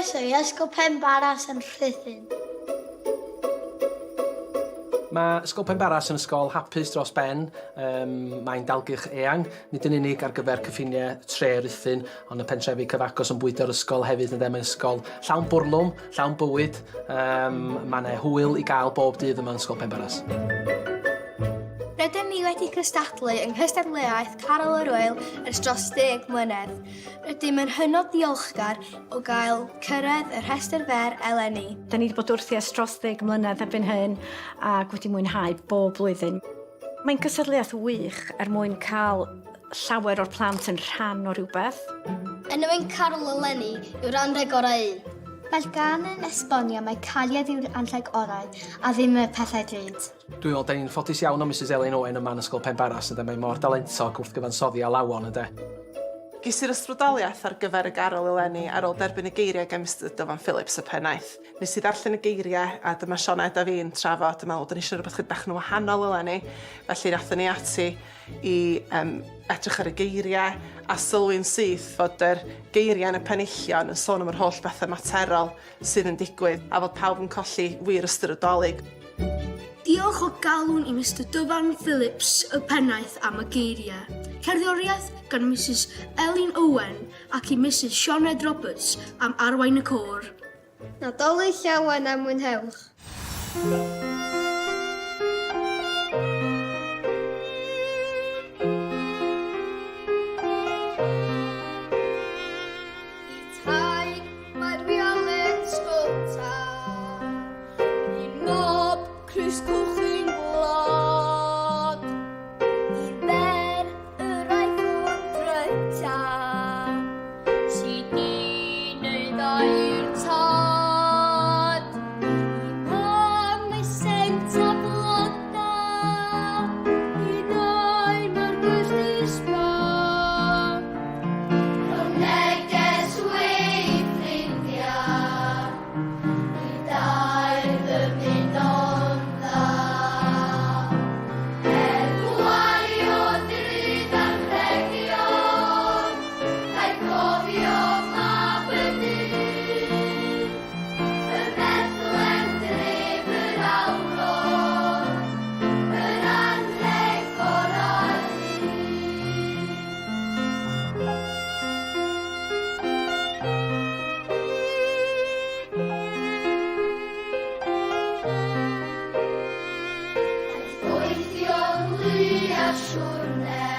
Croeso i Ysgol Penbarras yn Rhuthun. Mae Ysgol Penbarras yn ysgol hapus dros ben. Um, mae'n dalgylch eang, nid yn unig ar gyfer cyffiniau tre Rhuthun, ond y pentrefi cyfagos yn bwydo'r ysgol hefyd. Ynde? Mae'n ysgol llawn bwrlwm, llawn bywyd. Um, mae yna hwyl i gael bob dydd yma yn Ysgol Penbarras. Rydym ni wedi cystadlu yng nghystadleuaeth Carol yr Ŵyl ers dros 10 mlynedd. Rydym yn hynod ddiolchgar o gael cyrraedd y rhestr fer eleni. Da ni wedi bod wrthi ers dros ddeg mlynedd erbyn hyn ac wedi mwynhau bob blwyddyn. Mae'n gystadleuaeth wych er mwyn cael llawer o'r plant yn rhan o rhywbeth. Enw ein carol eleni yw'r anrheg orau un. Mae'r gân yn esbonio mai cariad yw'r anrheg orau a ddim y pethau drud. Dwi'n meddwl, da ni'n ffodus iawn o Misus Elin Owen yma yn Ysgol Penbarras, ynde, mae mor dalentog wrth gyfansoddi alawon, ynde. Ges i'r ysbrydoliaeth ar gyfer y garol eleni ar ôl derbyn y geiriau gan Mister Dyfan Phillips y pennaeth. Nes i ddarllen y geiriau a dyma Sioned a fi'n trafod a meddwl, 'da ni eisiau rhywbeth chydig bach yn wahanol eleni, felly athon ni ati i um, edrych ar y geiriau a sylwi'n syth fod yr geiriau yn y penillion yn sôn am yr holl bethau materol sydd yn digwydd a fod pawb yn colli wir ystyr y Dolig. Diolch o galon i Mister Dyfan Phillips, y pennaeth, am y geiriau. Cerddoriaeth gan Misus Elin Owen ac i Misus Sioned Roberts am arwain y côr. Nadolig Llawen a mwynhewch! Mae'r fiolyn sgwta I mob crys coch i'n gwlad I fer yr iPhone dryta Sy di neud dda i'r tad I mam ei sent a bloda I ddau mae'r gwyllt i sba Rho neges wy ffrindiau i dair ddymuno'n dda. Er gwario drud anrhegion, rhaid cofio mab y dyn. Ym Methlehem dref yr awron, yr anrheg gorau un. Gweithio'n lu a siwrne.